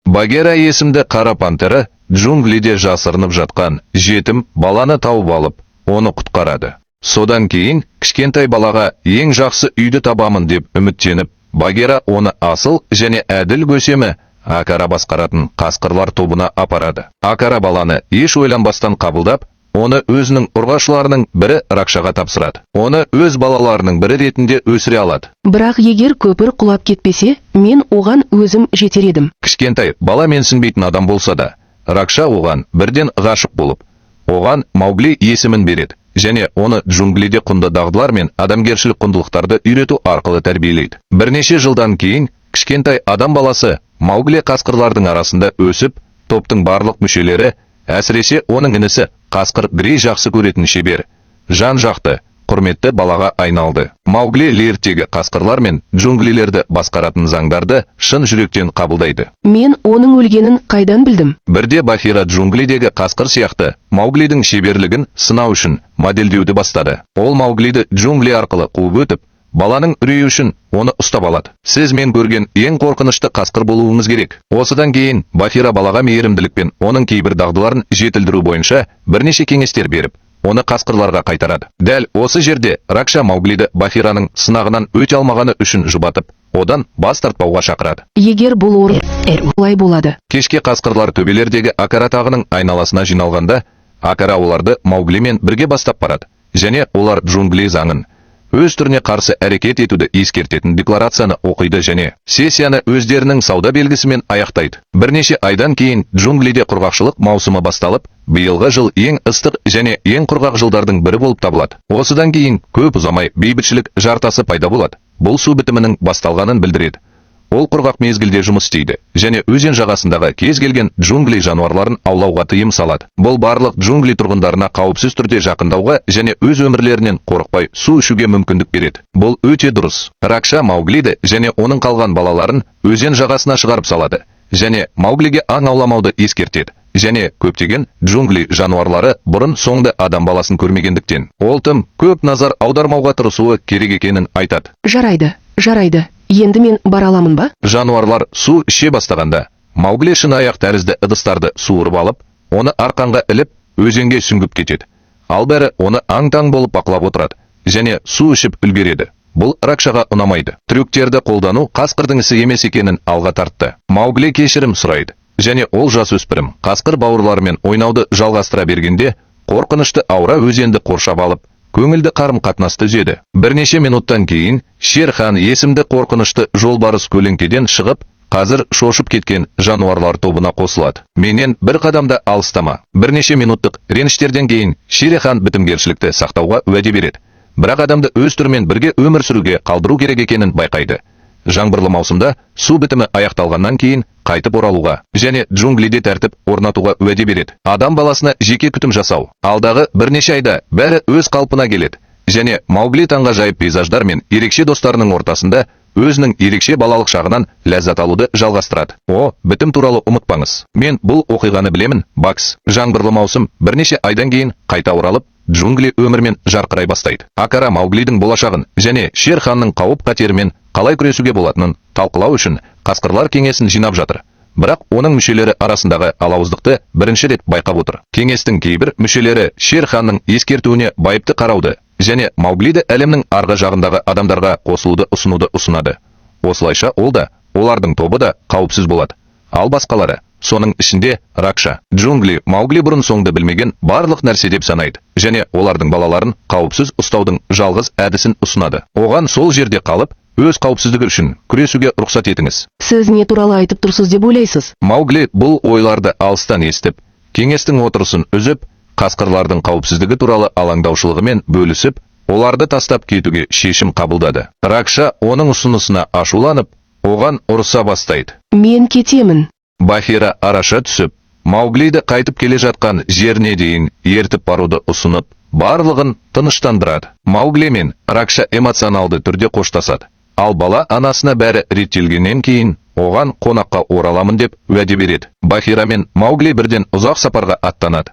Багира есімді қара пантера джунглиде жасырынып жатқан жетім баланы тауып алып, оны құтқарады. Содан кейін кішкентай балаға ең жақсы үйді табамын деп үміттеніп, Багира оны асыл және әділ көсемі Акара басқаратын қасқырлар тобына апарады. Акара баланы еш ойланбастан қабылдап, оны өзінің ұрғашыларының бірі Ракшаға тапсырады. Оны өз балаларының бірі ретінде өсіре алады. Бірақ егер көпір құлап кетпесе, мен оған өзім жетер едім. Кішкентай бала менсінбейтін адам болса да, Ракша оған бірден ғашық болып, оған Маугли есімін береді және оны джунглиде құнды дағдылар мен адамгершілік құндылықтарды үйрету арқылы тәрбиелейді. Бірнеше жылдан кейін кішкентай адам баласы Маугли қасқырлардың арасында өсіп, топтың барлық мүшелері, әсіресе оның інісі қасқыр Грей жақсы көретін шебер, жан-жақты, құрметті балаға айналды. Маугли ертегі қасқырлар мен джунглилерді басқаратын заңдарды шын жүректен қабылдайды. Мен оның өлгенін қайдан білдім? Бірде Бахира джунглидегі қасқыр сияқты Мауглидің шеберлігін сынау үшін модельдеуді бастады. Ол Мауглиді джунгли арқылы қуып өтіп, баланың үрейі үшін оны ұстап алады. «Сіз мен көрген ең қорқынышты қасқыр болуыңыз керек». Осыдан кейін Бахира балаға мейірімділікпен оның кейбір дағдыларын жетілдіру бойынша бірнеше кеңестер беріп, оны қасқырларға қайтарады. Дәл осы жерде Ракша Мауглиді Бахираның сынағынан өте алмағаны үшін жұбатып, одан бас тартпауға шақырады. Егер бұл орын олай болады. Кешке қасқырлар төбелердегі Акара тағының айналасына жиналғанда, Акара оларды Мауглимен бірге бастап барады және олар джунгли заңын, өз түріне қарсы әрекет етуді ескертетін декларацияны оқиды және сессияны өздерінің сауда белгісімен аяқтайды. Бірнеше айдан кейін джунглиде құрғақшылық маусымы басталып, биылғы жыл ең ыстық және ең құрғақ жылдардың бірі болып табылады. Осыдан кейін көп ұзамай бейбітшілік жартасы пайда болады. Бұл су бітімінің басталғанын білдіреді. Ол құрғақ мезгілде жұмыс істейді және өзен жағасындағы кез келген джунгли жануарларын аулауға тыйым салады. Бұл барлық джунгли тұрғындарына қауіпсіз түрде жақындауға және өз өмірлерінен қорықпай су ішуге мүмкіндік береді. Бұл өте дұрыс. Ракша Мауглиді және оның қалған балаларын өзен жағасына шығарып салады және Мауглиге аң ауламауды ескертеді. Және көптеген джунгли жануарлары бұрын соңды адам баласын көрмегендіктен, ол тым көп назар аудармауға тырысуы керек екенін айтады. Жарайды, жарайды. Енді мен бара аламын ба? Жануарлар су іше бастағанда, Маугли шыныаяқ тәрізді ыдыстарды суырып алып, оны арқанға іліп, өзенге сүңгіп кетеді. Ал бәрі оны аң-таң болып бақылап отырады және су ішіп үлгереді. Бұл Ракшаға ұнамайды. Трюктерді қолдану қасқырдың ісі емес екенін алға тартты. Маугли кешірім сұрайды және ол жасөспірім қасқыр бауырларымен ойнауды жалғастыра бергенде, қорқынышты аура өзенді қоршап алып, көңілді қарым-қатынасты үзеді. Бірнеше минуттан кейін Шерхан есімді қорқынышты жолбарыс көлеңкеден шығып, қазір шошып кеткен жануарлар тобына қосылады. «Менен бір қадамда алыстама». Бірнеше минуттық реніштерден кейін Шерехан бітімгершілікті сақтауға уәде береді. Бірақ адамды өз түрімен бірге өмір сүруге қалдыру керек екенін байқайды. Жаңбырлы маусымда су бітімі аяқталғаннан кейін қайтып оралуға және джунглиде тәртіп орнатуға уәде береді. Адам баласына жеке күтім жасау. Алдағы бірнеше айда бәрі өз қалпына келеді және Маугли таңғажайып пейзаждар мен ерекше достарының ортасында өзінің ерекше балалық шағынан ләззат алуды жалғастырады. О, бітім туралы ұмытпаңыз. Мен бұл оқиғаны білемін, Бакс. Жаңбырлы маусым бірнеше айдан кейін қайта оралып, джунгли өмірмен жарқырай бастайды. Акара Мауглидің болашағын және Шерханның қауіп қатерімен қалай күресуге болатынын талқылау үшін қасқырлар кеңесін жинап жатыр. Бірақ оның мүшелері арасындағы алауыздықты бірінші рет байқап отыр. Кеңестің кейбір мүшелері Шерханның ескертуіне байыпты қарауды және Мауглиді әлемнің арғы жағындағы адамдарға қосылуды ұсынуды ұсынады. Осылайша ол да, олардың тобы да қауіпсіз болады. Ал басқалары, соның ішінде Ракша, джунгли Маугли бұрын соңды білмеген барлық нәрсе деп санайды және олардың балаларын қауіпсіз ұстаудың жалғыз әдісін ұсынады. Оған сол жерде қалып, өз қауіпсіздігі үшін күресуге рұқсат етіңіз. Сіз не туралы айтып тұрсыз деп ойлайсыз? Маугли бұл ойларды алыстан естіп, кеңестің отырысын үзіп, қасқырлардың қауіпсіздігі туралы алаңдаушылығымен бөлісіп, оларды тастап кетуге шешім қабылдады. Ракша оның ұсынысына ашуланып, оған ұрыса бастайды. Мен кетемін. Бахира араша түсіп, Мауглиді қайтып келе жатқан жеріне дейін ертіп баруды ұсынып, барлығын тыныштандырады. Маугли мен Ракша эмоционалды түрде қоштасады. Ал бала анасына бәрі реттелгеннен кейін оған қонаққа ораламын деп уәде береді. Бахира мен Маугли бірден ұзақ сапарға аттанады.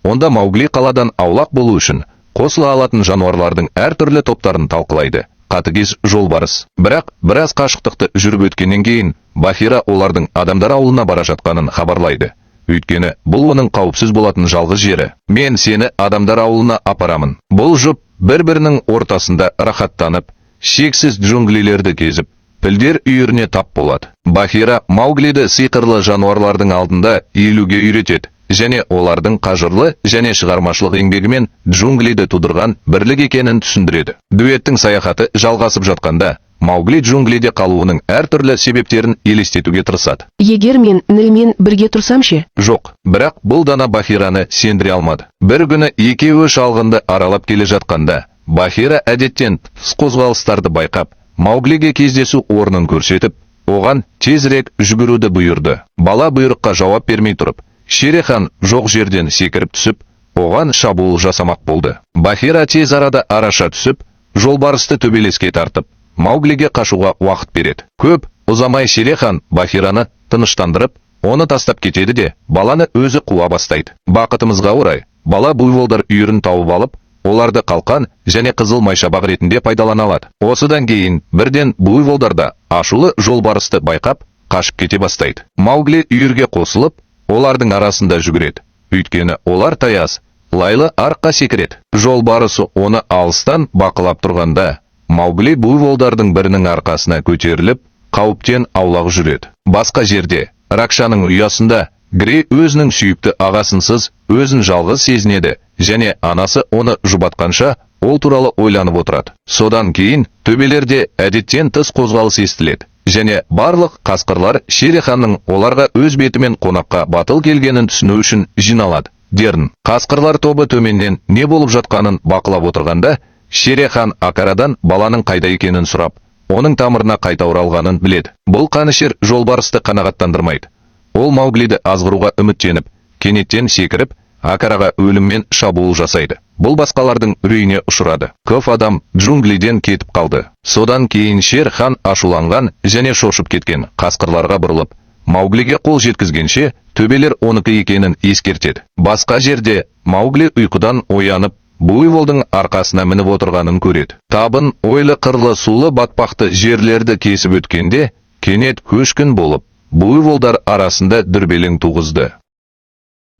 Онда Маугли қаладан аулақ болу үшін қосыла алатын жануарлардың әртүрлі топтарын талқылайды. Қатыгез жолбарыс. Бірақ біраз қашықтықты жүріп өткеннен кейін Бахира олардың адамдар ауылына бара жатқанын хабарлайды. Өйткені бұл оның қауіпсіз болатын жалғыз жері. Мен сені адамдар ауылына апарамын. Бұл жұп бір-бірінің ортасында рахаттанып, шексіз джунглилерді кезіп, пілдер үйіріне тап болады. Бахира Мауглиді сиқырлы жануарлардың алдында иілуге үйретеді және олардың қажырлы және шығармашылық еңбегімен джунглиді тудырған бірлік екенін түсіндіреді. Дуэттің саяхаты жалғасып жатқанда, Маугли джунглиде қалуының әртүрлі себептерін елестетуге тырысады. Егер мен Нілмен бірге тұрсам ше? Жоқ, бірақ бұл дана Бахираны сендіре алмады. Бір күні екеуі шалғынды аралап келе жатқанда, Бахира әдеттен тыс қозғалыстарды байқап, Мауглиге кездесу орнын көрсетіп, оған тезірек жүгіруді бұйырды. Бала бұйрыққа жауап бермей тұрып, Шерехан жоқ жерден секіріп түсіп, оған шабуыл жасамақ болды. Бахира тез арада араша түсіп, жолбарысты төбелеске тартып, Мауглиге қашуға уақыт береді. Көп ұзамай Шерехан Бахираны тыныштандырып, оны тастап кетеді де, баланы өзі қуа бастайды. Бақытымызға орай, бала буйволдар үйірін тауып алып, оларды қалқан және қызыл майшабақ ретінде пайдалана алады. Осыдан кейін бірден буйволдар да ашулы жолбарысты байқап, қашып кете бастайды. Маугли үйірге қосылып, олардың арасында жүгіреді. Өйткені олар таяз, лайлы арыққа секіреді. Жолбарысы оны алыстан бақылап тұрғанда, Маугли буйволдардың бірінің арқасына көтеріліп, қауіптен аулақ жүреді. Басқа жерде, Ракшаның ұясында Грей өзінің сүйікті ағасынсыз өзін жалғыз сезінеді және анасы оны жұбатқанша ол туралы ойланып отырады. Содан кейін төбелерде әдеттен тыс қозғалыс естіледі және барлық қасқырлар Шереханның оларға өз бетімен қонаққа батыл келгенін түсіну үшін жиналады. Дерн. Қасқырлар тобы төменнен не болып жатқанын бақылап отырғанда, Шерехан Акарадан баланың қайда екенін сұрап, оның тамырына қайта оралғанын біледі. Бұл қанішер жолбарысты қанағаттандырмайды. Ол Мауглиді азғыруға үміттеніп, кенеттен секіріп, Акараға өліммен шабуыл жасайды. Бұл басқалардың үрейіне ұшырады. Көп адам джунглиден кетіп қалды. Содан кейін Шер хан ашуланған және шошып кеткен қасқырларға бұрылып, Мауглиге қол жеткізгенше төбелер оныкі екенін ескертеді. Басқа жерде Маугли ұйқыдан оянып, буйволдың арқасына мініп отырғанын көреді. Табын ойлы-қырлы сулы батпақты жерлерді кесіп өткенде, кенет көшкін болып, буйволдар арасында дүрбелең туғызды.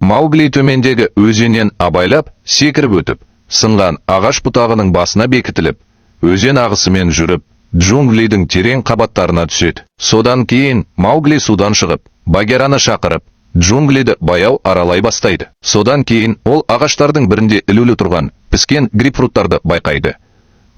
Маугли төмендегі өзеннен абайлап секіріп өтіп, сынған ағаш бұтағының басына бекітіліп, өзен ағысымен жүріп, джунглидің терең қабаттарына түседі. Содан кейін Маугли судан шығып, Багераны шақырып, джунглиді баяу аралай бастайды. Содан кейін ол ағаштардың бірінде ілулі тұрған піскен грейпфруттарды байқайды.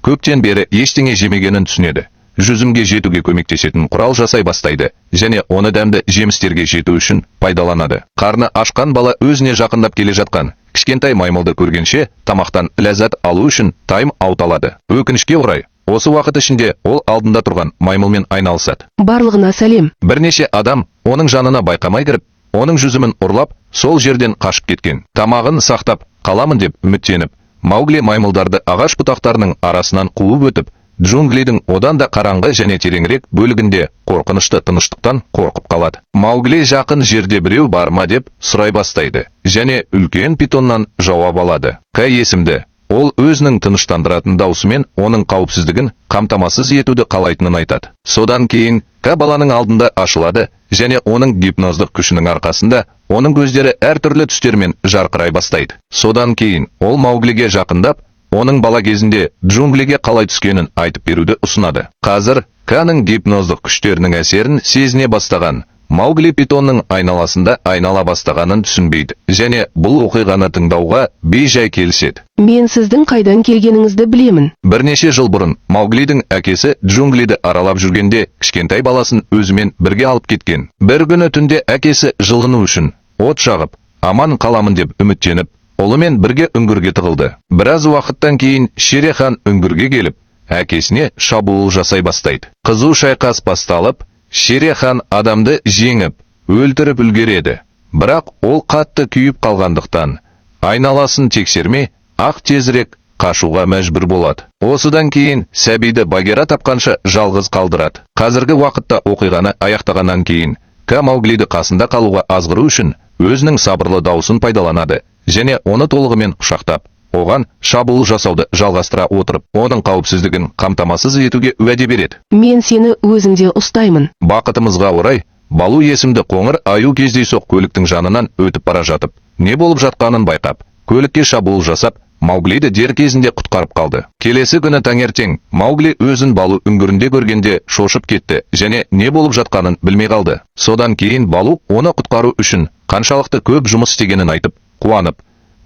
Көптен бері ештеңе жемегенін түсінеді. Жүзімге жетуге көмектесетін құрал жасай бастайды және оны дәмді жемістерге жету үшін пайдаланады. Қарны ашқан бала өзіне жақындап келе жатқан кішкентай маймылды көргенше тамақтан ләззат алу үшін тайм-аут алады. Өкінішке орай, осы уақыт ішінде ол алдында тұрған маймылмен айналысады. Барлығына сәлем. Бірнеше адам оның жанына байқамай кіріп, оның жүзімін ұрлап, сол жерден қашып кеткен. Тамағын сақтап қаламын деп үміттеніп, Маугли маймылдарды ағаш бұтақтарының арасынан қуып өтіп, джунглидің одан да қараңғы және тереңірек бөлігінде қорқынышты тыныштықтан қорқып қалады. Маугли жақын жерде біреу бар ма деп сұрай бастайды және үлкен питоннан жауап алады. Ка есімді. Ол өзінің тыныштандыратын даусымен оның қауіпсіздігін қамтамасыз етуді қалайтынын айтады. Содан кейін Ка баланың алдында ашылады және оның гипноздық күшінің арқасында оның көздері әртүрлі түстермен жарқырай бастайды. Содан кейін ол Мауглиге жақындап, оның бала кезінде джунглиге қалай түскенін айтып беруді ұсынады. Қазір Каның гипноздық күштерінің әсерін сезіне бастаған Маугли питонның айналасында айнала бастағанын түсінбейді және бұл оқиғаны тыңдауға бейжай келіседі. Мен сіздің қайдан келгеніңізді білемін. Бірнеше жыл бұрын Мауглидің әкесі джунглиді аралап жүргенде кішкентай баласын өзімен бірге алып кеткен. Бір күні түнде әкесі жылыну үшін от жағып, аман қаламын деп үміттеніп, ұлымен бірге үңгірге тығылды. Біраз уақыттан кейін Шерехан үңгірге келіп, әкесіне шабуыл жасай бастайды. Қызу шайқас басталып, Шерехан адамды жеңіп, өлтіріп үлгереді. Бірақ ол қатты күйіп қалғандықтан, айналасын тексермей, ақ тезірек қашуға мәжбүр болады. Осыдан кейін сәбиді Багера тапқанша жалғыз қалдырады. Қазіргі уақытта оқиғаны аяқтағаннан кейін Ка Мауглиді қасында қалуға азғыру үшін өзінің сабырлы даусын пайдаланады және оны толығымен құшақтап, Оған шабуыл жасауды жалғастыра отырып, оның қауіпсіздігін қамтамасыз етуге уәде береді. Мен сені өзімде ұстаймын. Бақытымызға орай, Балу есімді қоңыр аю кездейсоқ көліктің жанынан өтіп бара жатып, не болып жатқанын байқап, көлікке шабуыл жасап, Мауглиді дер кезінде құтқарып қалды. Келесі күні таңертең Маугли өзін Балу үңгірінде көргенде шошып кетті және не болып жатқанын білмей қалды. Содан кейін Балу оны құтқару үшін қаншалықты көп жұмыс істегенін айтып, қуанып,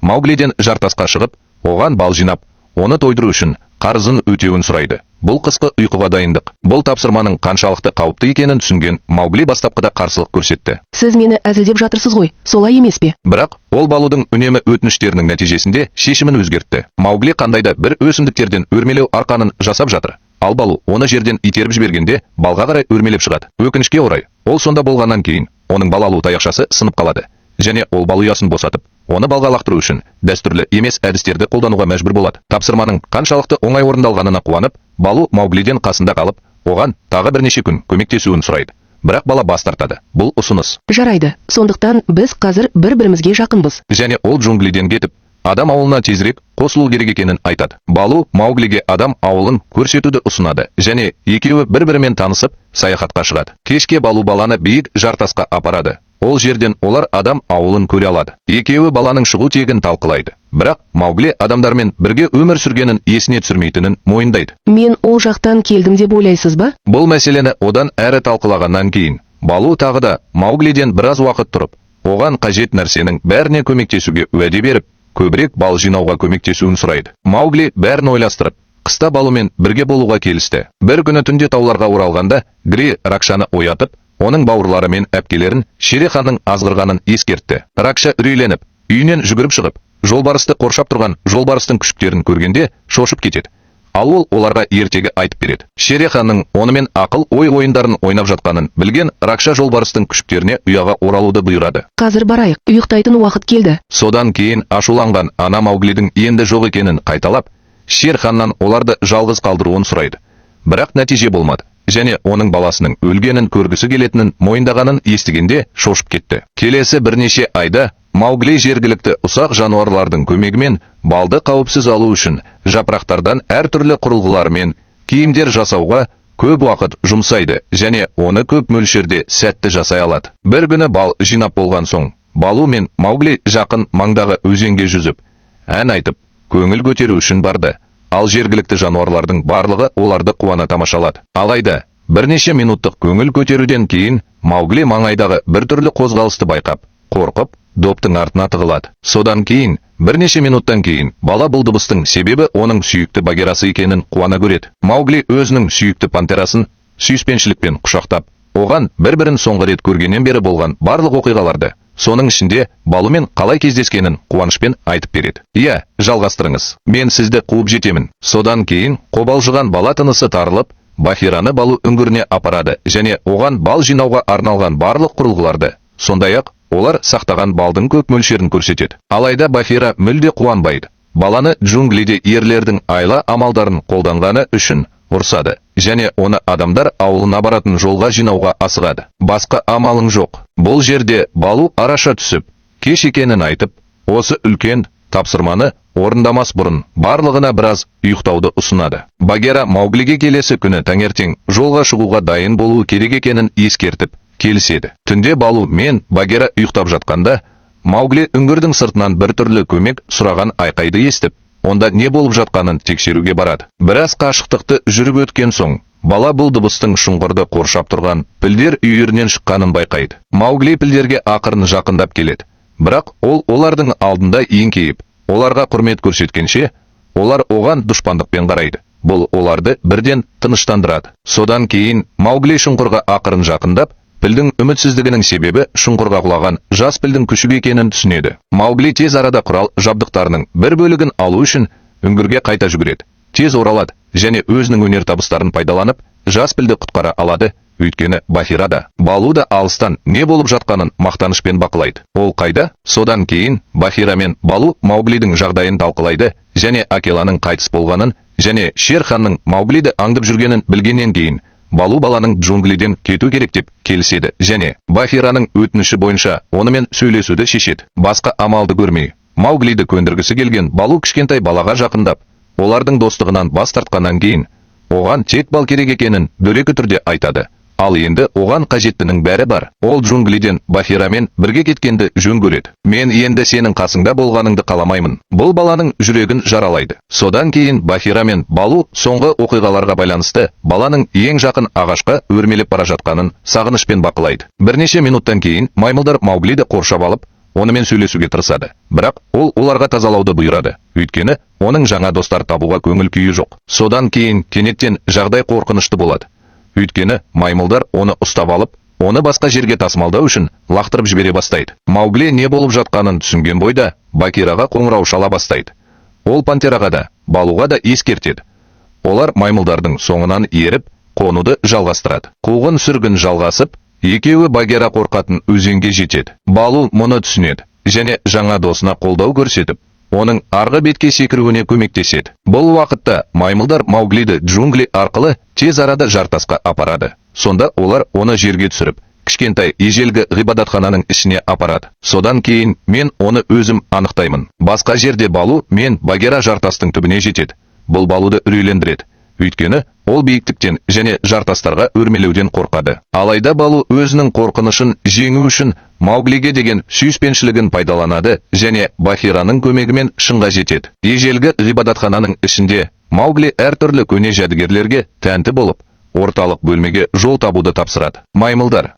Мауглиден жартасқа шығып, оған бал жинап, оны тойдыру үшін қарызын өтеуін сұрайды. Бұл қысқы ұйқыға дайындық. Бұл тапсырманың қаншалықты қауіпті екенін түсінген Маугли бастапқыда қарсылық көрсетті. Сіз мені әзілдеп жатырсыз ғой, солай емес пе? Бірақ ол Балудың үнемі өтініштерінің нәтижесінде шешімін өзгертті. Маугли қандай да бір өсімдіктерден өрмелеу арқанын жасап жатыр. Ал Балу оны жерден итеріп жібергенде балға қарай өрмелеп шығады. Өкінішке орай, ол сонда болғаннан кейін оның бал алу таяқшасы сынып қалады. Және ол бал ұясын босатып, оны балға лақтыру үшін дәстүрлі емес әдістерді қолдануға мәжбүр болады. Тапсырманың қаншалықты оңай орындалғанына қуанып, Балу Мауглиден қасында қалып, оған тағы бірнеше күн көмектесуін сұрайды. Бірақ бала бас тартады. Бұл ұсыныс Жарайды, сондықтан біз қазір бір-бірімізге жақынбыз. Және ол джунглиден кетіп, адам ауылына тезірек қосылу керек екенін айтады. Балу Мауглиге адам ауылын көрсетуді ұсынады және екеуі бір-бірімен танысып, саяхатқа шығады. Кешке Балу баланы биік жартасқа апарады. Ол жерден олар адам ауылын көре алады. Екеуі баланың шығу тегін талқылайды. Бірақ Маугли адамдармен бірге өмір сүргенін есіне түсірмейтінін мойындайды. Мен ол жақтан келдім деп ойлайсыз ба? Бұл мәселені одан әрі талқылағаннан кейін, Балу тағы да Мауглиден біраз уақыт тұрып, оған қажет нәрсенің бәріне көмектесуге уәде беріп, көбірек бал жинауға көмектесуін сұрайды. Маугли бәрін ойластырып, қыста Балумен бірге болуға келісті. Бір күні түнде тауларға оралғанда, Гри Ракшаны оятып, оның бауырлары мен әпкелерін Шереханның азғырғанын ескертті. Ракша үрейленіп, үйінен жүгіріп шығып, жолбарысты қоршап тұрған жолбарыстың күшіктерін көргенде шошып кетеді. Ал ол оларға ертегі айтып береді. Шереханның онымен ақыл ой ойындарын ойнап жатқанын білген Ракша жолбарыстың күшіктеріне ұяға оралуды бұйырады. Қазір барайық, ұйықтайтын уақыт келді. Содан кейін ашуланған ана Мауглидің енді жоқ екенін қайталап, Шерханнан оларды жалғыз қалдыруын сұрайды. Бірақ нәтиже болмады және оның баласының өлгенін көргісі келетінін мойындағанын естігенде шошып кетті. Келесі бірнеше айда Маугли жергілікті ұсақ жануарлардың көмегімен балды қауіпсіз алу үшін жапырақтардан әртүрлі құрылғылар мен киімдер жасауға көп уақыт жұмсайды және оны көп мөлшерде сәтті жасай алады. Бір күні бал жинап болған соң, Балу мен Маугли жақын маңдағы өзенге жүзіп, ән айтып, көңіл көтеру үшін барды. Ал жергілікті жануарлардың барлығы оларды қуана тамашалады. Алайда, бірнеше минуттық көңіл көтеруден кейін Маугли маңайдағы біртүрлі қозғалысты байқап, қорқып, доптың артына тығылады. Содан кейін, бірнеше минуттан кейін, бала бұл дыбыстың себебі оның сүйікті Багирасы екенін қуана көреді. Маугли өзінің сүйікті пантерасын сүйіспеншілікпен құшақтап, оған бір-бірін соңғы рет көргеннен бері болған барлық оқиғаларды, соның ішінде Балумен қалай кездескенін қуанышпен айтып береді. Иә, жалғастырыңыз. Мен сізді қуып жетемін. Содан кейін қобалжыған бала тынысы тарылып, Бахираны Балу үңгіріне апарады және оған бал жинауға арналған барлық құрылғыларды, сондай-ақ олар сақтаған балдың көп мөлшерін көрсетеді. Алайда Бахира мүлде қуанбайды. Баланы джунглиде ерлердің айла амалдарын қолданғаны үшін ұрсады және оны адамдар ауылына баратын жолға жинауға асығады. Басқа амалың жоқ. Бұл жерде Балу араша түсіп, кеш екенін айтып, осы үлкен тапсырманы орындамас бұрын барлығына біраз ұйықтауды ұсынады. Багера Мауглиге келесі күні таңертең жолға шығуға дайын болуы керек екенін ескертіп, келіседі. Түнде Балу мен Багера ұйықтап жатқанда, Маугли үңгірдің сыртынан біртүрлі көмек сұраған айқайды естіп, онда не болып жатқанын тексеруге барады. Біраз қашықтықты жүріп өткен соң, бала бұл дыбыстың шұңқырды қоршап тұрған пілдер үйірінен шыққанын байқайды. Маугли пілдерге ақырын жақындап келеді. Бірақ ол олардың алдында еңкейіп, оларға құрмет көрсеткенше, олар оған дұшпандықпен қарайды. Бұл оларды бірден тыныштандырады. Содан кейін Маугли шұңқырға ақырын жақындап, пілдің үмітсіздігінің себебі шұңқырға құлаған жас пілдің күшігі екенін түсінеді. Маугли тез арада құрал жабдықтарының бір бөлігін алу үшін үңгірге қайта жүгіреді. Тез оралады және өзінің өнертабыстарын пайдаланып, жас пілді құтқара алады, өйткені Бахира да, Балу да алыстан не болып жатқанын мақтанышпен бақылайды. Ол қайда? Содан кейін Бахира мен Балу Мауглидің жағдайын талқылайды және Акеланың қайтыс болғанын және Шерханның Мауглиді аңдып жүргенін білгеннен кейін Балу баланың джунглиден кету керек деп келіседі және Бахираның өтініші бойынша онымен сөйлесуді шешеді. Басқа амалды көрмей, Мауглиді көндіргісі келген Балу кішкентай балаға жақындап, олардың достығынан бас тартқаннан кейін, оған тек бал керек екенін дөрекі түрде айтады. Ал енді оған қажеттінің бәрі бар. Ол джунглиден Бахирамен бірге кеткенді жөн көреді. Мен енді сенің қасыңда болғаныңды қаламаймын. Бұл баланың жүрегін жаралайды. Содан кейін Бахира мен Балу соңғы оқиғаларға байланысты баланың ең жақын ағашқа өрмелеп бара жатқанын сағынышпен бақылайды. Бірнеше минуттан кейін маймылдар Мауглиді қоршап алып, онымен сөйлесуге тырысады. Бірақ ол оларға тазалауды бұйырады. Өйткені оның жаңа достар табуға көңіл күйі жоқ. Содан кейін кенеттен жағдай қорқынышты болады. Өйткені маймылдар оны ұстап алып, оны басқа жерге тасымалдау үшін лақтырып жібере бастайды. Маугли не болып жатқанын түсінген бойда Багираға қоңырау шала бастайды. Ол Пантераға да, Балуға да ескертеді. Олар маймылдардың соңынан еріп, қонуды жалғастырады. Қуғын сүргін жалғасып, екеуі Багира қорқатын өзенге жетеді. Балу мұны түсінеді және жаңа досына қолдау көрсетіп, оның арғы бетке секіруіне көмектеседі. Бұл уақытта маймылдар Мауглиді джунгли арқылы тез арада жартасқа апарады. Сонда олар оны жерге түсіріп, кішкентай ежелгі ғибадатхананың ішіне апарады. Содан кейін мен оны өзім анықтаймын. Басқа жерде Балу мен Багира жартастың түбіне жетеді. Бұл Балуды үрейлендіреді. Өйткені ол биіктіктен және жартастарға өрмелеуден қорқады. Алайда Балу өзінің қорқынышын жеңу үшін Мауглиге деген сүйіспеншілігін пайдаланады және Бахираның көмегімен шыңға жетеді. Ежелгі ғибадатхананың ішінде Маугли әртүрлі көне жәдігерлерге тәнті болып, орталық бөлмеге жол табуды тапсырады. Маймылдар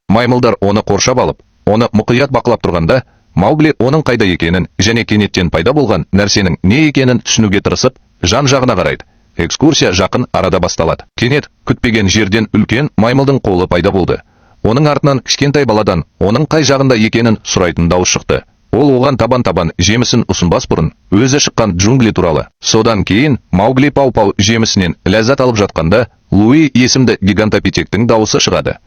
оны қоршап алып, оны мұқият бақылап тұрғанда, Маугли оның қайда екенін және кенеттен пайда болған нәрсенің не екенін түсінуге тырысып, жан-жағына қарайды. Экскурсия жақын арада басталады. Кенет күтпеген жерден үлкен маймылдың қолы пайда болды. Оның артынан кішкентай баладан оның қай жағында екенін сұрайтын дауыс шықты. Ол оған табан-табан жемісін ұсынбас бұрын өзі шыққан джунгли туралы. Содан кейін Маугли пау-пау жемісінен ләззат алып жатқанда Луи есімді гигантопитектің дауысы шығады.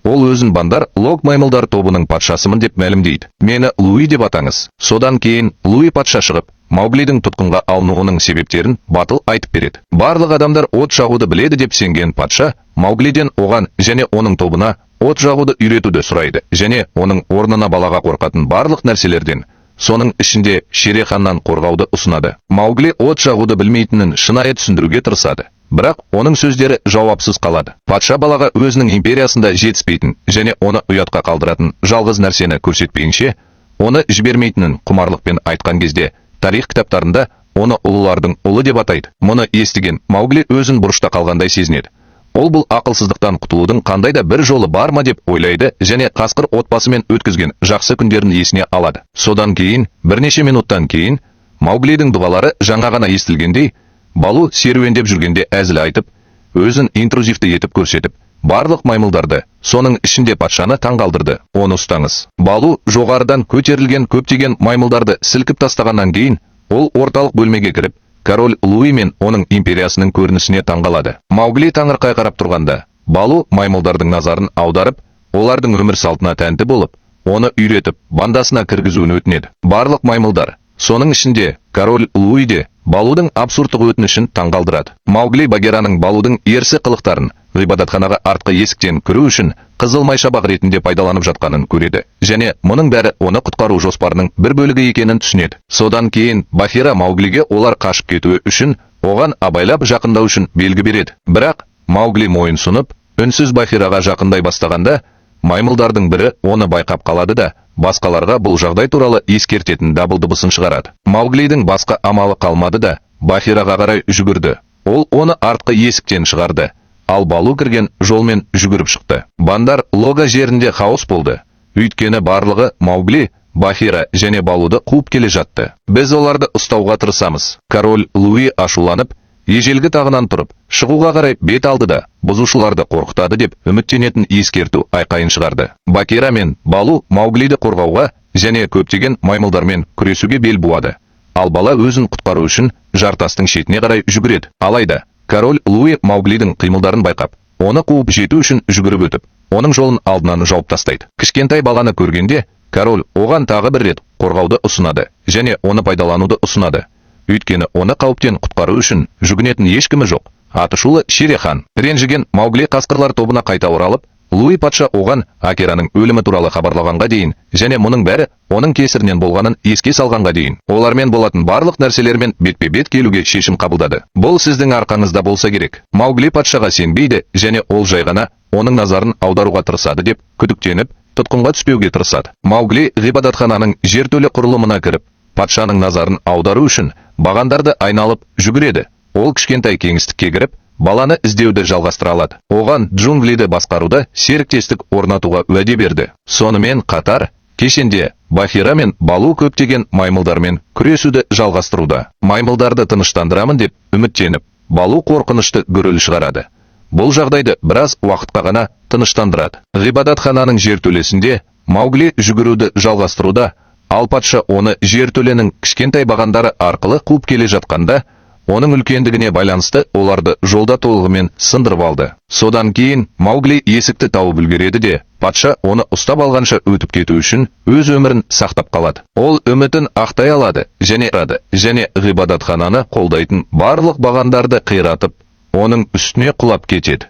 Ол өзін Бандар Лог маймылдар тобының патшасымын деп мәлімдейді. Мені Луи деп атаңыз. Содан кейін Луи патша шығып, Мауглидің тұтқынға алынуының себептерін батыл айтып береді. Барлық адамдар от жағуды біледі деп сенген патша Мауглиден оған және оның тобына от жағуды үйретуді сұрайды және оның орнына балаға қорқатын барлық нәрселерден, соның ішінде Шереханнан қорғауды ұсынады. Маугли от жағуды білмейтінін шынайы түсіндіруге тырысады. Бірақ оның сөздері жауапсыз қалады. Патша балаға өзінің империясында жетіспейтін және оны ұятқа қалдыратын жалғыз нәрсені көрсетпейінше, оны жібермейтінін құмарлықпен айтқан кезде тарих кітаптарында оны ұлылардың ұлы деп атайды. Мұны естіген Маугли өзін бұрышта қалғандай сезінеді. Ол бұл ақылсыздықтан құтылудың қандай да бір жолы бар ма деп ойлайды және қасқыр отбасымен өткізген жақсы күндерін есіне алады. Содан кейін, бірнеше минуттан кейін, Мауглидің дұғалары жаңа ғана естілгендей, Балу серуендеп жүргенде әзіл айтып, өзін интрузивті етіп көрсетіп, барлық маймылдарды, соның ішінде патшаны таңғалдырды. Оны ұстаңыз. Балу жоғарыдан көтерілген көптеген маймылдарды сілкіп тастағаннан кейін, ол орталық бөлмеге кіріп, король Луи мен оның империясының көрінісіне таңғалады. Маугли таңырқай қарап тұрғанда, Балу маймылдардың назарын аударып, олардың өмір салтына тәнті болып, оны үйретіп, бандасына кіргізуін өтінеді. Барлық маймылдар, соның ішінде король Луи де Балудың абсурдтық өтінішін таңғалдырады. Маугли Багираның Балудың ерсі қылықтарын ғибадатханаға артқы есіктен кіру үшін қызыл майшабақ ретінде пайдаланып жатқанын көреді және мұның бәрі оны құтқару жоспарының бір бөлігі екенін түсінеді. Содан кейін Бахира Мауглиге олар қашып кетуі үшін оған абайлап жақындау үшін белгі береді. Бірақ Маугли мойын сұнып, үнсіз Бахираға жақындай бастағанда, маймылдардың бірі оны байқап қалады да, басқаларға бұл жағдай туралы ескертетін дабыл дыбысын шығарады. Мауглидің басқа амалы қалмады да, Бахираға қарай жүгірді. Ол оны артқы есіктен шығарды, ал Балу кірген жолмен жүгіріп шықты. Бандар Лога жерінде хаос болды. Өйткені барлығы Маугли, Бахира және Балуды қуып келе жатты. Біз оларды ұстауға тырысамыз. Король Луи ашуланып, ежелгі тағынан тұрып, шығуға қарай бет алды да, бұзушыларды қорқытады деп үміттенетін ескерту айқайын шығарды. Бакира мен Балу Мауглиді қорғауға және көптеген маймылдармен күресуге бел буады. Ал бала өзін құтқару үшін жартастың шетіне қарай жүгіреді. Алайда король Луи Мауглидің қимылдарын байқап, оны қуып жету үшін жүгіріп өтіп, оның жолын алдынан жауып тастайды. Кішкентай баланы көргенде, король оған тағы бір рет қорғауды ұсынады және оны пайдалануды ұсынады. Өйткені оны қауіптен құтқару үшін жүгінетін ешкімі жоқ. Атышулы Шерехан. Ренжіген Маугли қасқырлар тобына қайта оралып, Луи патша оған Акераның өлімі туралы хабарлағанға дейін және мұның бәрі оның кесірінен болғанын еске салғанға дейін олармен болатын барлық нәрселермен бетпе-бет келуге шешім қабылдады. Бұл сіздің арқаңызда болса керек. Маугли патшаға сенбейді және ол жай ғана оның назарын аударуға тырысады деп күдіктеніп, тұтқынға түспеуге тырысады. Маугли ғибадатхананың жертөле құрылымына кіріп, патшаның назарын аудару үшін бағандарды айналып жүгіреді. Ол кішкентай кеңістікке кіріп, баланы іздеуді жалғастыра алады. Оған джунглиді басқаруда серіктестік орнатуға уәде берді. Сонымен қатар, кешенде Бахира мен Балу көптеген маймылдармен күресуді жалғастыруда. Маймылдарды тыныштандырамын деп үміттеніп, Балу қорқынышты гүріл шығарады. Бұл жағдайды біраз уақытқа ғана тыныштандырады. Ғибадатхананың жертөлесінде Маугли жүгіруді жалғастыруда, ал патша оны жертөленің кішкентай бағандары арқылы қуып келе жатқанда, оның үлкендігіне байланысты оларды жолда толығымен сындырып алды. Содан кейін Маугли есікті тауып үлгереді де, патша оны ұстап алғанша өтіп кету үшін өз өмірін сақтап қалады. Ол үмітін ақтай алады және ғибадатхананы қолдайтын барлық бағандарды қиратып, оның үстіне құлап кетеді.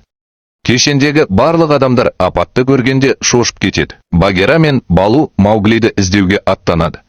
Кешендегі барлық адамдар апатты көргенде шошып кетеді. Багира мен Балу Мауглиді іздеуге аттанады.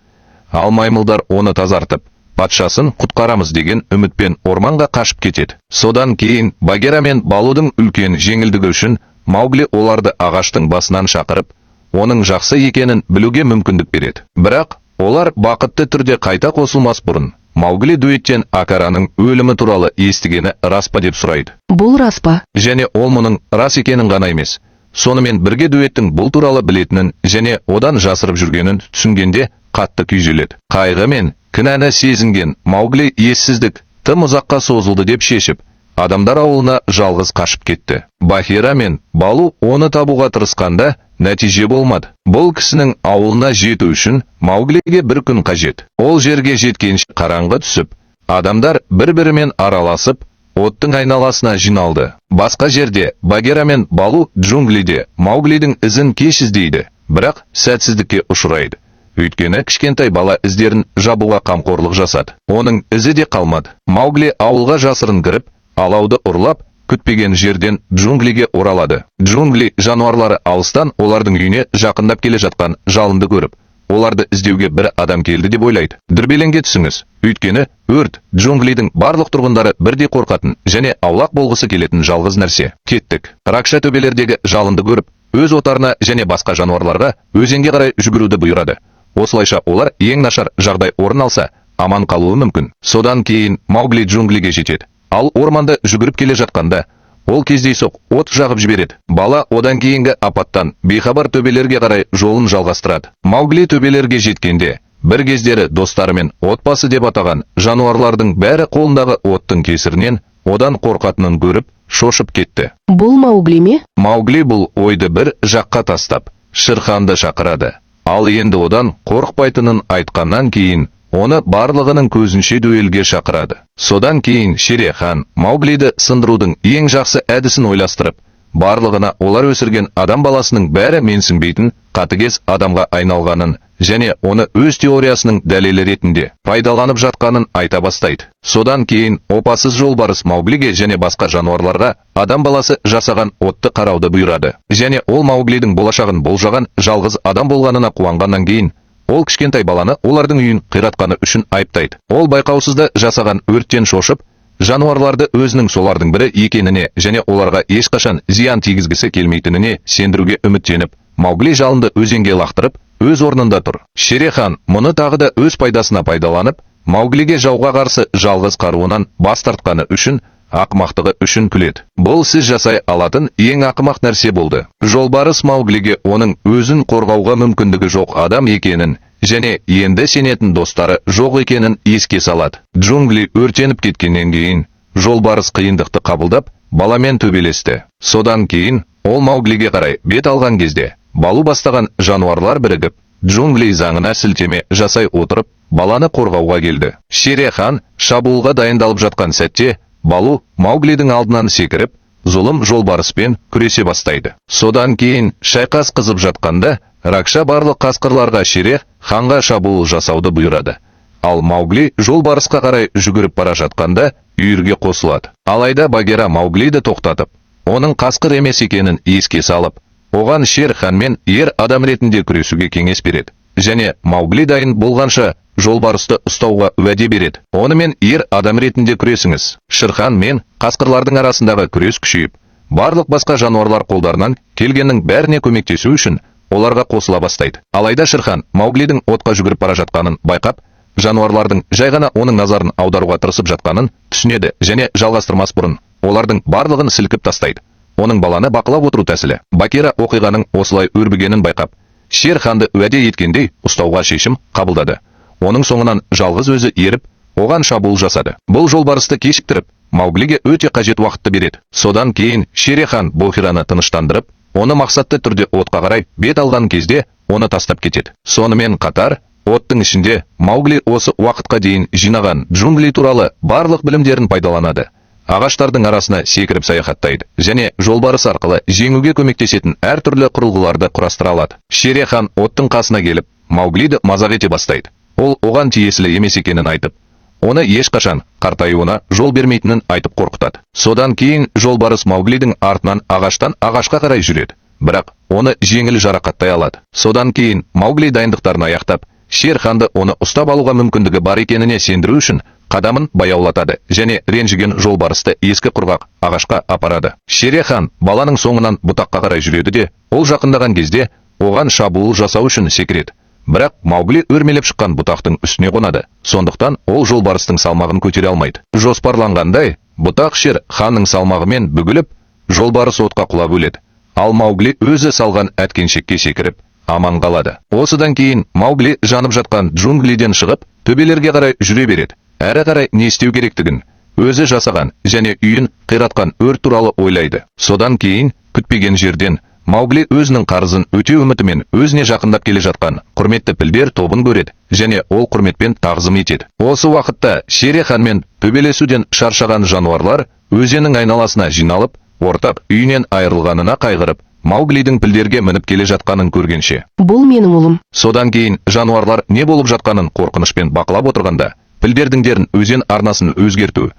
Ал маймылдар оны тазартып, патшасын құтқарамыз деген үмітпен орманға қашып кетеді. Содан кейін Багира мен Балудың үлкен жеңілдігі үшін Маугли оларды ағаштың басынан шақырып, оның жақсы екенін білуге мүмкіндік береді. Бірақ олар бақытты түрде қайта қосылмас бұрын Маугли дуэттен Акараның өлімі туралы естігені рас па деп сұрайды. Бұл рас па? Және ол мұның рас екенін ғана емес, сонымен бірге дуэттің бұл туралы білетінін және одан жасырып жүргенін түсінгенде қатты күйзеледі. Қайғы мен кінәні сезінген Маугли ессіздік тым ұзаққа созылды деп шешіп, адамдар ауылына жалғыз қашып кетті. Бахира мен Балу оны табуға тырысқанда нәтиже болмады. Бұл кісінің ауылына жету үшін Мауглиге бір күн қажет. Ол жерге жеткенше қараңғы түсіп, адамдар бір-бірімен араласып, оттың айналасына жиналды. Басқа жерде Багира мен Балу джунглиде Мауглидің ізін кеш іздейді, бірақ сәтсіздікке ұшырайды. Өйткені кішкентай бала іздерін жабуға қамқорлық жасады. Оның ізі де қалмады. Маугли ауылға жасырын кіріп, алауды ұрлап, күтпеген жерден джунглиге оралады. Джунгли жануарлары алыстан олардың үйіне жақындап келе жатқан жалынды көріп, оларды іздеуге бір адам келді деп ойлайды. Дүрбелеңге түсіңіз. Өйткені өрт джунглидің барлық тұрғындары бірдей қорқатын және аулақ болғысы келетін жалғыз нәрсе. Кеттік. Ракша төбелердегі жалынды көріп, өз отарына және басқа жануарларға өзенге қарай жүгіруді бұйырады. Осылайша олар ең нашар жағдай орын алса, аман қалуы мүмкін. Содан кейін Маугли джунглиге жетеді. Ал орманда жүгіріп келе жатқанда, ол кездейсоқ от жағып жібереді. Бала одан кейінгі апаттан бейхабар төбелерге қарай жолын жалғастырады. Маугли төбелерге жеткенде, бір кездері достарымен отбасы деп атаған жануарлардың бәрі қолындағы оттың кесірінен одан қорқатынын көріп, шошып кетті. Бұл Маугли ме? Маугли бұл ойды бір жаққа тастап, Шерханды шақырады. Ал енді одан қорықпайтынын айтқаннан кейін, оны барлығының көзінше дуэльге шақырады. Содан кейін Шерехан Мауглиді сындырудың ең жақсы әдісін ойластырып, барлығына олар өсірген адам баласының бәрі менсінбейтін қатыгез адамға айналғанын және оны өз теориясының дәлелі ретінде пайдаланып жатқанын айта бастайды. Содан кейін опасыз жолбарыс Мауглиге және басқа жануарларға адам баласы жасаған отты қарауды бұйырады. Және ол Мауглидің болашағын болжаған жалғыз адам болғанына қуанғаннан кейін, ол кішкентай баланы олардың үйін қиратқаны үшін айыптайды. Ол байқаусызда жасаған өрттен шошып, жануарларды өзінің солардың бірі екеніне және оларға ешқашан зиян тигізгісі келмейтініне сендіруге үміттеніп, Маугли жалынды өзенге лақтырып, өз орнында тұр. Шерехан мұны тағы да өз пайдасына пайдаланып, Мауглиге жауға қарсы жалғыз қаруынан бас тартқаны үшін ақымақтығы үшін күледі. Бұл сіз жасай алатын ең ақымақ нәрсе болды. Жолбарыс Мауглиге оның өзін қорғауға мүмкіндігі жоқ адам екенін және енді сенетін достары жоқ екенін еске салады. Джунгли өртеніп кеткеннен кейін жолбарыс қиындықты қабылдап, баламен төбелесті. Содан кейін ол Мауглиге қарай бет алған кезде, Балу бастаған жануарлар бірігіп, джунгли заңына сілтеме жасай отырып, баланы қорғауға келді. Шерехан шабуылға дайындалып жатқан сәтте, Балу Мауглидің алдынан секіріп, зұлым жолбарыспен күресе бастайды. Содан кейін шайқас қызып жатқанда, Ракша барлық қасқырларға Шерех ханға шабуыл жасауды бұйырады. Ал Маугли жолбарысқа қарай жүгіріп бара жатқанда үйірге қосылады. Алайда Багира Мауглиді тоқтатып, оның қасқыр емес екенін еске салып, Оған Шер Ханмен ер адам ретінде күресуге кеңес береді және Маугли дайын болғанша жолбарысты ұстауға уәде береді. Онымен ер адам ретінде күресіңіз. Шерхан мен қасқырлардың арасындағы күрес күшейіп, барлық басқа жануарлар қолдарынан келгеннің бәріне көмектесу үшін оларға қосыла бастайды. Алайда Шерхан Мауглидің отқа жүгіріп бара жатқанын байқап, жануарлардың жай ғана оның назарын аударуға тырысып жатқанын түсінеді және жалғастырмас бұрын олардың барлығын сілкіп тастайды. Оның баланы бақылап отыру тәсілі. Багира оқиғаның осылай өрбігенін байқап, Шер ханды уәде еткендей ұстауға шешім қабылдады. Оның соңынан жалғыз өзі еріп, оған шабуыл жасады. Бұл жолбарысты кешіктіріп, Мауглиге өте қажет уақытты береді. Содан кейін Шерехан Бохираны тыныштандырып, оны мақсатты түрде отқа қарай бет алған кезде оны тастап кетеді. Сонымен қатар, оттың ішінде Маугли осы уақытқа дейін жинаған джунгли туралы барлық білімдерін пайдаланады. Ағаштардың арасына секіріп саяхаттайды және жолбарыс арқылы жеңуге көмектесетін әртүрлі құрылғыларды құрастыра алады. Шерехан оттың қасына келіп, Мауглиді мазақ ете бастайды. Ол оған тиесілі емес екенін айтып, оны ешқашан қартаюына жол бермейтінін айтып қорқытады. Содан кейін жолбарыс Мауглидің артынан ағаштан ағашқа қарай жүреді, бірақ оны жеңіл жарақаттай алады. Содан кейін Маугли дайындықтарын аяқтап, Шер ханды оны ұстап алуға мүмкіндігі бар екеніне сендіру үшін қадамын баяулатады және ренжіген жолбарысты ескі құрғақ ағашқа апарады. Шере хан баланың соңынан бұтаққа қарай жүреді де, ол жақындаған кезде оған шабуыл жасау үшін секіреді. Бірақ Маугли өрмелеп шыққан бұтақтың үстіне қонады. Сондықтан ол жолбарыстың салмағын көтере алмайды. Жоспарланғандай, бұтақ Шер ханның салмағымен бүгіліп, жолбарыс отқа құлап өледі. Ал Маугли өзі салған әткеншекке секіріп, аман қалады. Осыдан кейін Маугли жанып жатқан джунглиден шығып, төбелерге қарай жүре береді. Әрі қарай не істеу керектігін, өзі жасаған және үйін қиратқан өрт туралы ойлайды. Содан кейін күтпеген жерден Маугли өзінің қарызын өтеу үмітімен өзіне жақындап келе жатқан құрметті пілдер тобын көреді және ол құрметпен тағзым етеді. Осы уақытта Шере ханмен төбелесуден шаршаған жануарлар өзеннің айналасына жиналып, ортақ үйінен айырылғанына қайғырып, Мауглидің пілдерге мініп келе жатқанын көргенше. Бұл менің ұлым. Содан кейін жануарлар не болып жатқанын қорқынышпен бақылап отырғанда, пілдердің дерін өзен арнасын өзгерту,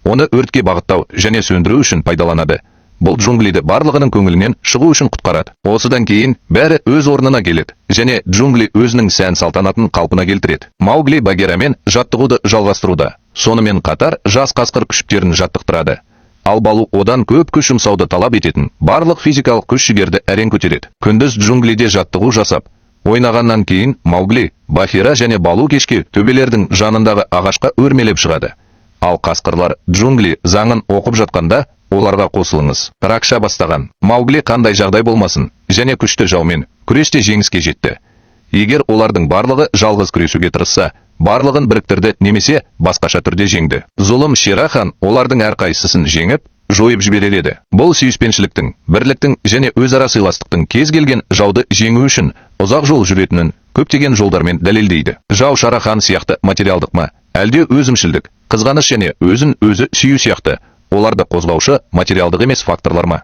оны өртке бағыттау және сөндіру үшін пайдаланады. Бұл джунглиді барлығының көңілінен шығу үшін құтқарады. Осыдан кейін бәрі өз орнына келеді және джунгли өзінің сән салтанатын қалпына келтіреді. Маугли Багирамен жаттығуды жалғастыруда. Сонымен қатар жас қасқыр күшіктерін жаттықтырады. Ал Балу одан көп күш жұмсауды талап ететін барлық физикалық күш жігерді әрең көтереді. Күндіз джунглиде жаттығу жасап, ойнағаннан кейін Маугли, Бахира және Балу кешке төбелердің жанындағы ағашқа өрмелеп шығады. Ал қасқырлар джунгли заңын оқып жатқанда оларға қосылыңыз. Ракша бастаған Маугли қандай жағдай болмасын және күшті жаумен күресте жеңіске жетті. Егер олардың барлығы жалғыз күресуге тырысса, барлығын біріктірді немесе басқаша түрде жеңді. Зұлым Шерахан олардың әрқайсысын жеңіп, жойып жіберер еді. Бұл сүйіспеншіліктің, бірліктің және өзара сыйластықтың кез келген жауды жеңу үшін ұзақ жол жүретінін көптеген жолдармен дәлелдейді. Жау Шарахан сияқты материалдық ма, әлде өзімшілдік, қызғаныш және өзін өзі сүю сияқты оларды қозғаушы материалдық емес факторлар ма?